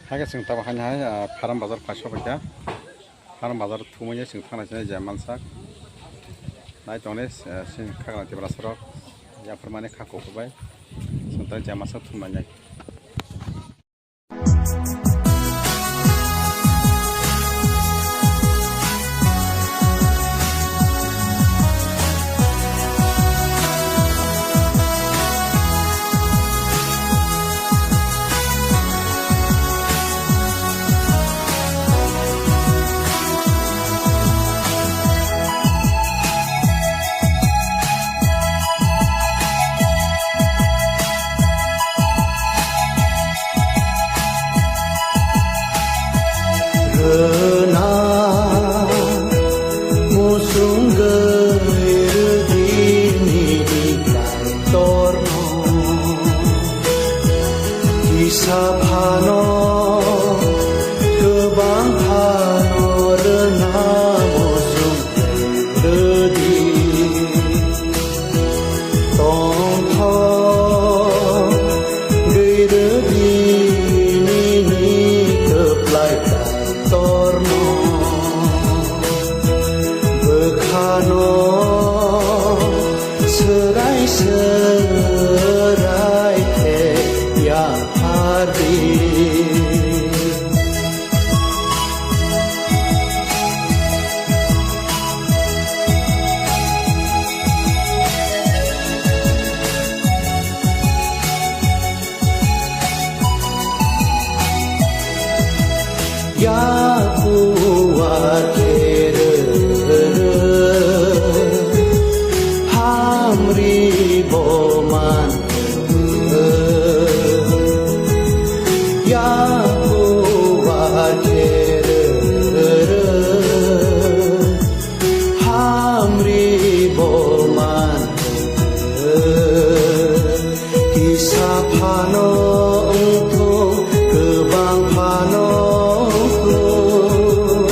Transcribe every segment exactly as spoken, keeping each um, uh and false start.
Hakhe chwng tabuk haino hai, ah, Pharam bazar phai sokphaikha. Pharam bazar thumwi chwng thangnai sinai je mansak. Nai tongni, eh, chwng khaknai Tiprasarok yapharmani kha kuphur bai. Chwng tei je mansak thumnainai. Rwna muchungwi rwdi nini Kaitorno. Kisa phano, kwbang phano rwna muchung rwdi. Tongthok gwi rwdi nini kwplai Kaitorno. Bwkhano swrai swrai khe yaphardi. Yakuwa khe rw, hamri bo man rw. Yakuwa khe rw, hamri bo man rw. Kisa phano wngthung, kwbang phano wngthung,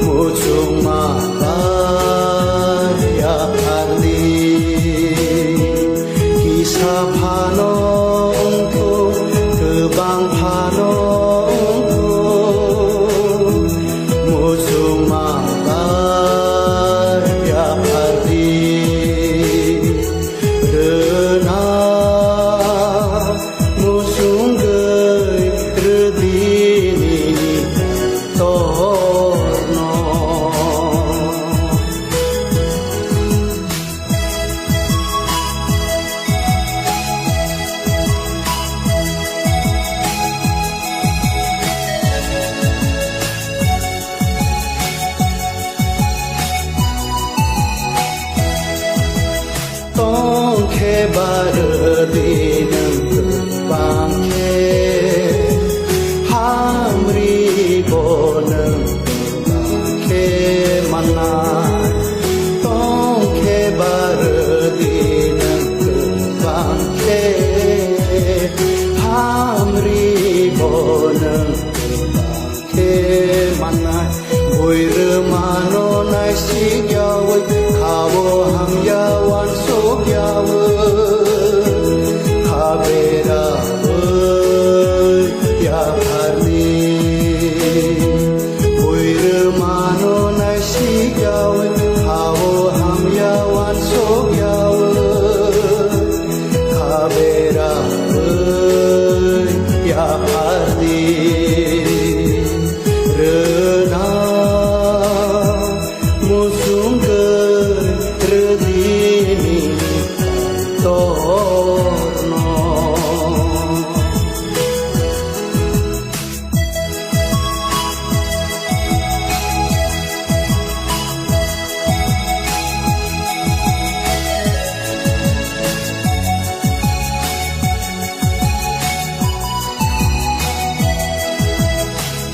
muchungma bai yaphardi. Kisa phano wngthung, kwbang phano wngthung, muchungma bai yaphardi. Rwna muchungwi rwdi nini Kaitorno. Tongkhe ba rwdi nwng kwbang khe, hamri bo nwng kwbang khe mannai. Tongkhe ba rwdi nwng kwbang khe, hamri bo nwng kwbang khe mannai. Bui rwmano naisik yaui, khao hamya uansuk yaui, kha bera ui yaphardi. Bui rwmano naisik yaui, khao hamya uansuk yaui, kha bera ui yaphardi. Rwna muchungwi rwdi nini Kaitorno.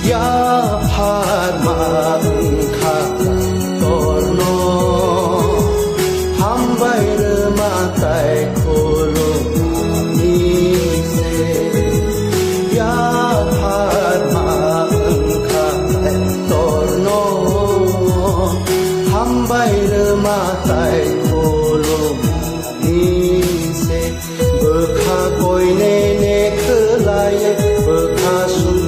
Yapharma wngkha Kaitorno, hambai rwma tei khulumani se. Yapharma wngkha Kaitorno, hambai rwma tei khulumani se. Bwkha koinene khwlaiwi, bwkha sum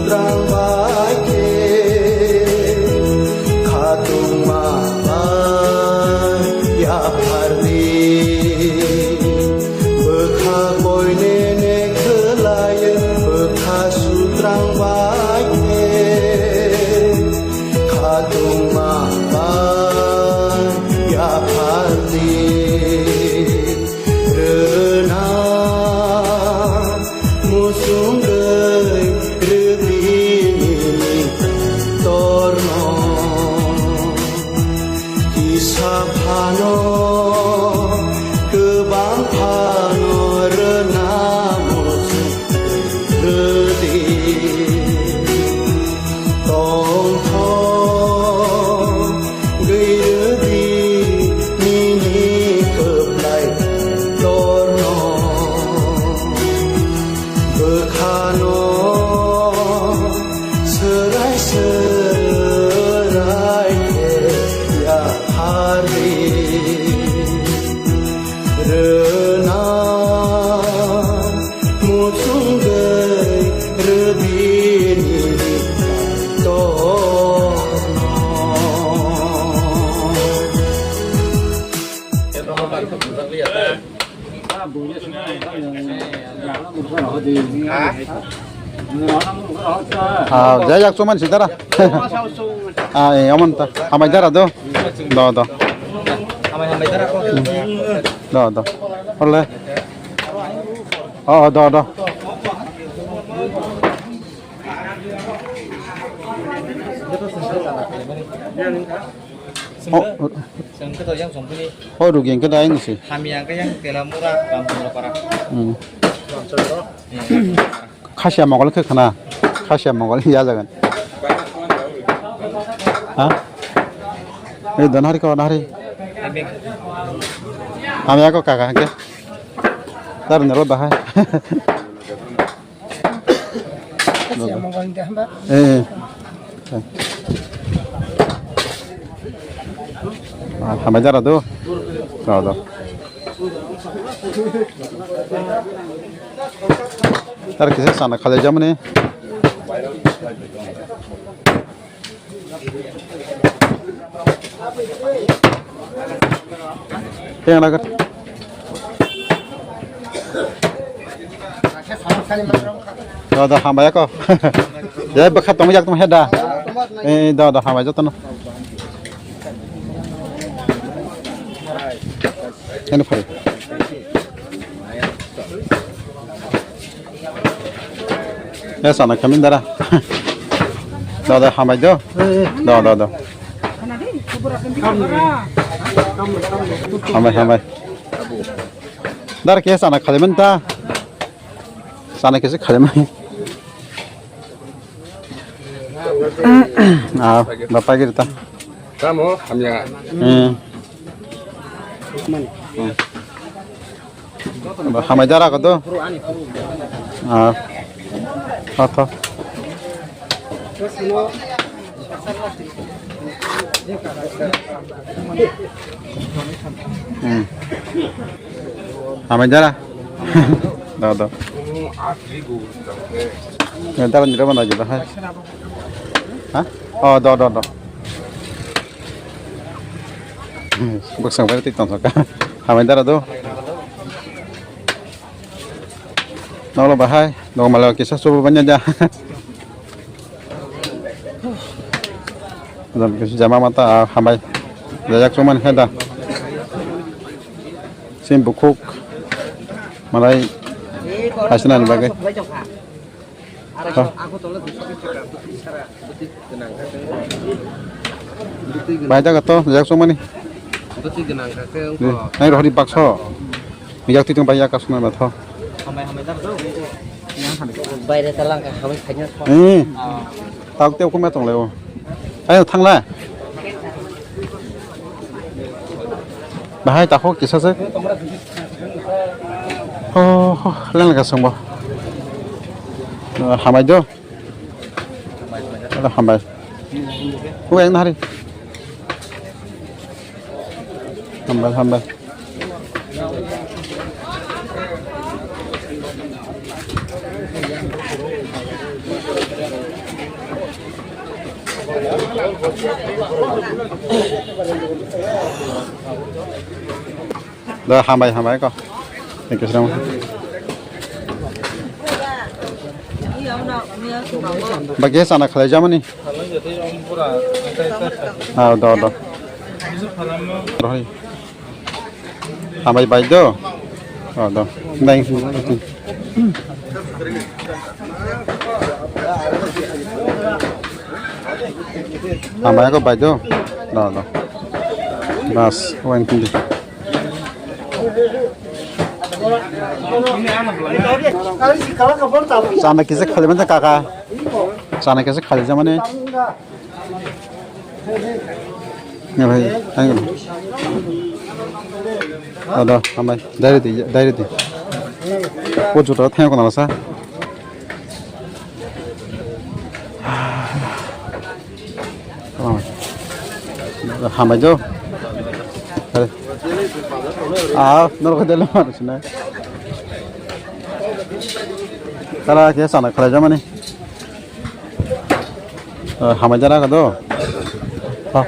Bai khe khatungma bai yapharni rwna muchungwi rwbini torno. Kisa phano, kwbang phano rwna muchung rwdi. Tongthok gwi rwdi nini kwplai torno. Bwkhano swrai swrai khe yaphardi. Rwna muchungwi rwbini torno. Ah, jai jak chuman si dara. Ah, eh, aman ta. Hamai dara do. Do, do. Ole. Oh, do, do. Oh, Chwng khe to yang chwng phini. Oh, rugi hwnkhe da ayang si. Hamya hwnkhe yang tela mura Ramchandra para. Hmm. Khasiya mogol khe khna. Khasiya mogol ya jagan. Ha? Ei don hari ko na hari. Hamya ko kaka hwnkhe. Dar nero bahai. Eh, eh. Ah, hambai dara do. Do, do. Tar kisa sana khalai jamani. Teng na kat. Do, do, hambai ako. Ya, bwkha tong jak tong heda. Eh, do, do, hambai jotono. Ini phari. Ya, sana kami dara. Do, do, hambai do. Do, do, do. Hambai, hambai. Dara khe sana khali menta. Sana khe khali mai. Ah, bapak kita. Tamo, hamya. Hmm. Ba, hamai dara ko do. Ah. Atho. Hmm. Hamai dara. Do, do. Dara nira mana aja, hai. Ha? Oh, do, do, do. Bwsang bai twi tongthok kha. Hamai dara do. Nolo bahai, nokmalo kisa subu banya ja. Jam kisa jama mata, ah, hamai. Jajak chuman khe da. Sim bukhuk. Malai hasinani bagwi. Bai jaga to, jak songmani. Nai rohori bakso. Jak twi tong bai jak kasuna ba tho. Baire talang ka hamai khaina tho. Eh. Tau te ko me tong leo. Ayo thangla. Bahai takhuk kisa se. Oh, oh, leng ka songbo. Hamai do. Ada hambai. Ueng nari. Hambai, hambai. Da hambai, hambai ko. Thank you so much. Ba gas ana khalai jamani. Ah, do, do. Rohai. Hambai bai do. Oh, do. Dai. Hambai ko bai do. Do, do. Bas, wan kindi. Chana kisa khali manta kaka. Chana kisa khali jamani. Ya, bhai, thank you. Ada, hambai, dari di, dari di. O juta thank you nasa. Hambai jo. Ah, norok dele mar sina. Tara ke sana khalai jamani. Eh, hambai jara ka do. Ha.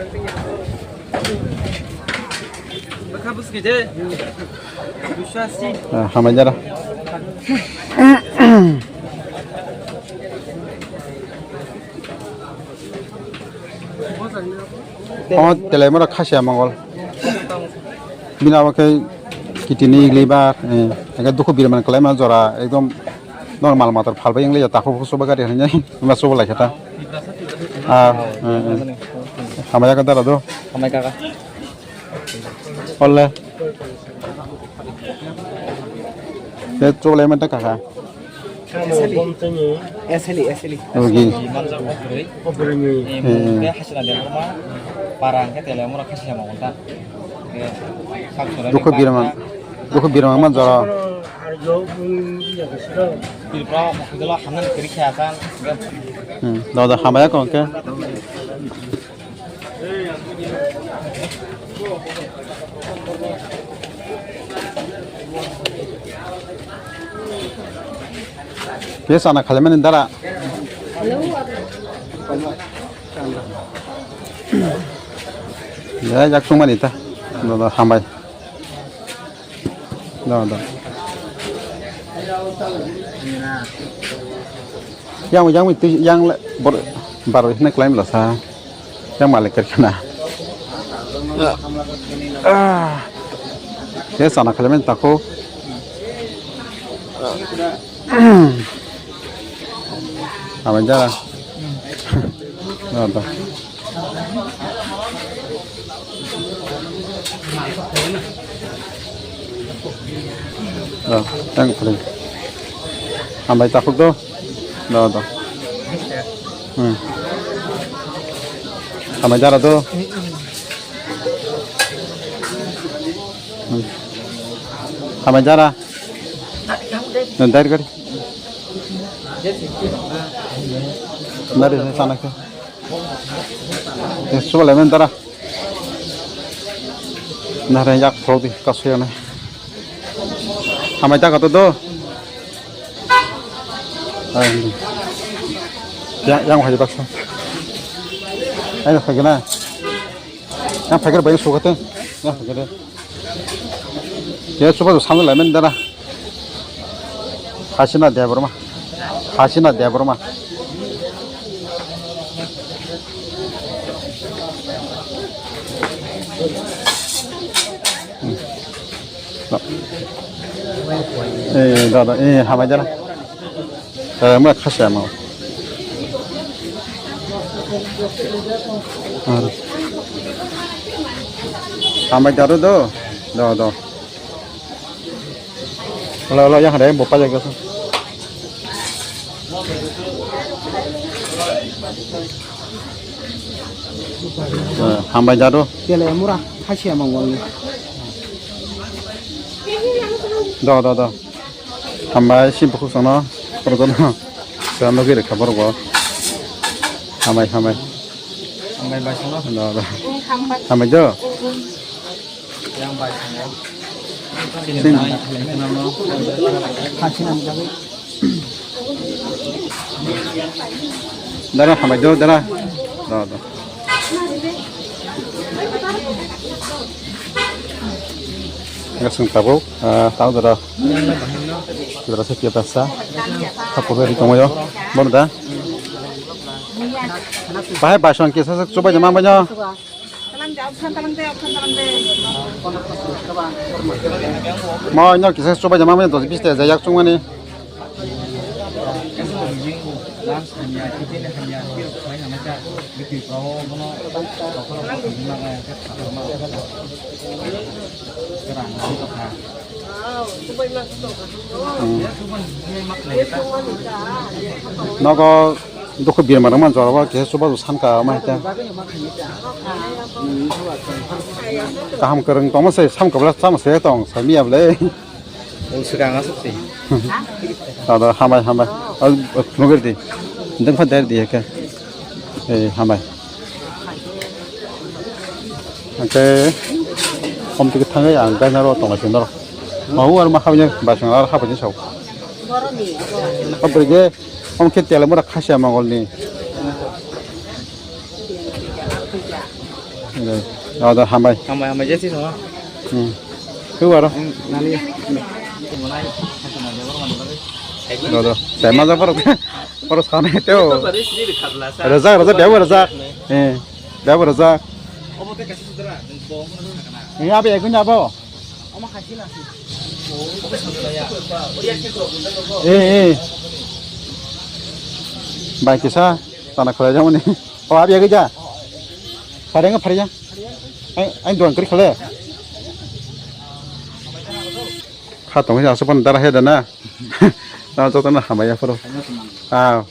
Eh, hambai jara. Omo telai mora khasia mongol. Bini abo khe kidney liver, eh, eke dukhu birman kalaima jora ekdom normal motor phalbai wngli ya takhuk bukhuk soba gari hinwi ma soba lai khe ta. Ah, eh, eh. Hambai kha dara do. Hambai kha. Olle. Te soba lai ma ta kha kha. Eseli, eseli. Ogi. Manjak o bwrwi. Obrimi. Eh, mung khe hasina debor ma, para hwnkhe tele mura khasi sama gonta. Dukhu birman, dukhu birman man jora. Tripura mokdolo hanan kiri khaya san. Hmm, da da hamaya ko ke. Ke sana khalimani dara. Ya, jak sungmani ta. Da da hambai. Da da. Yang, yang, yang, bor, baro hina klaim la sa. Yang malik kerkana. Ah. Ke sana khalimani tako. Aban jara. Da da. Oh, thank you. Hambai takhuk do. Do, do. Hmm. Hambai jara do. Hmm. Hambai jara. Dari gari. Dari sana ke. Suba lai men dara. Nare yak pro di kasu ya na. Hambai ta kato do. Yang, yang hai baksa. Ayo kagena. Yang pagar banyak suka tuh. Yang pagar. Ya, coba tuh sambil lamen dara. Hasina Debbarma. Hasina Debbarma. Hmm. Eh, da, da, eh, hambai jana. Eh, mura khasi ama. Ar. Hambai daru do. Do, do. Lo, lo, yang ada yang bopa jaga. Eh, hambai jado. Kele mura khasi ama ngolni. Do, do, do. Hambai si bukhuk sono. Prodono. Sono gire khabar go. Hambai, hambai. Hambai bai sono. Do, do. Hambai jo. Dara hambai do, dara. Do, do. Ngasing tabuk, ah, tau jora. Jora se kiyata sa. Thakur ri tongmayo. Bono da. Bahai baisong kisa se chubai jama banyo. Mo nyo kisa chubai jama banyo dos bis te jayak chungmani. Nogo dukhu birma rok man jora bo kisa chuba sanka ma hita. Kaham kwrwng tongma se sam kabla chama se tong sai miya ble. Ul swkang aswk se. Ado hambai hambai. Al khunugir di. Dengpha der di ke. Eh hambai. Oke. Om tiki thangai ang gaina ro tong sing dor. Mau ar ma habnya basang ar habnya sau. Apa je om ke tele mura khasya mangol ni. Ado hambai. Hambai hambai jesi sama. Hmm. Kau aro. Nani. Ado. Saya maza baru. Baru sana itu. Raja raja biar raja. Eh. Biar raja. Ini apa ya guna apa? Eh eh. Baik kisah. Sana kerja mana? Oh abi ya kerja. Pare nga pare ya. Ai ai doan kri khale. Kha tong ya sopan darah ya dana. Na joto na hamaya phoro. Ah.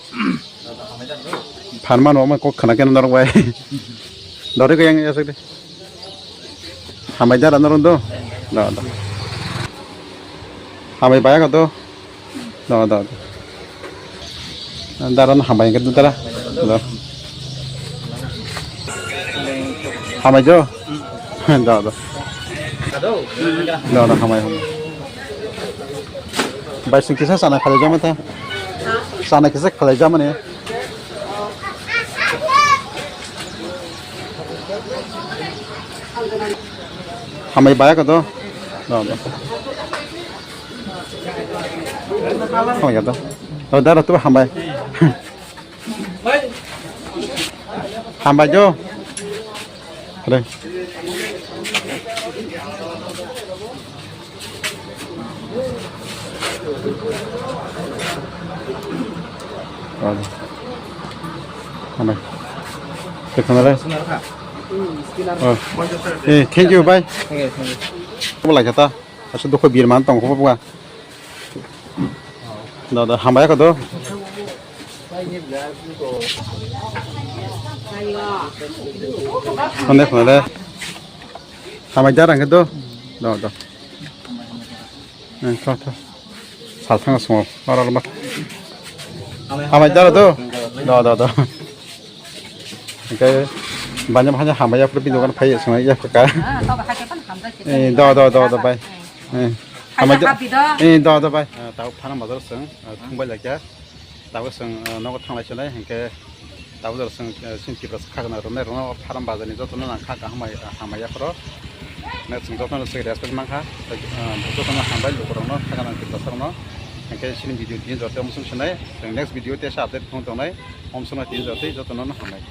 Phan mano ma kok khana ken norok bai. Dori ko yang ya sik de. Hambai jara norok do. Do do. Hambai baya ko do. Do do do. Dara no hambai ke dara. Do. Hambai jo. Do do. Do do hambai hambai. Bai sing kisa sana khale jama ta. Sana kisa khale jama ne. Hambai baya ko do. Do do. Hambai ko do. Do dara tu hambai. Hambai jo. Hore. Hambai. Thank you, bye. Obo lai kha ta. Asuk dukho birman tong kho bwa. Da da hambai kha do. Hande khna le. Hambai da rang kha do. Da da. Ang kha kha. Sal thang song. Ora ma. Hambai da do. Da da da. Oke. Banyak banyak hambai ya perlu pintu kan pai song ya kha. Eh da da da da bai. Eh. Hambai da. Eh da da bai. Tau phana mazar song. Thumbai lakya. Tabuk chwng, eh, nogo thanglai chonai, hinkhe tabuk jora chwng, eh, chini Tiprasa khagna rwnai rwno pharam bazarni jotono nang kha kaham hambai yaphoro. Nang chwng jotono chwng respect mankha, eh, jotono hambai lukurokno khagna Tiprasarokno. Hinkhe chini video tini jora tei omo chwng sinai, chwng next video tei sa update phone tongnai, omo chwng tini jora tei jotono hambai.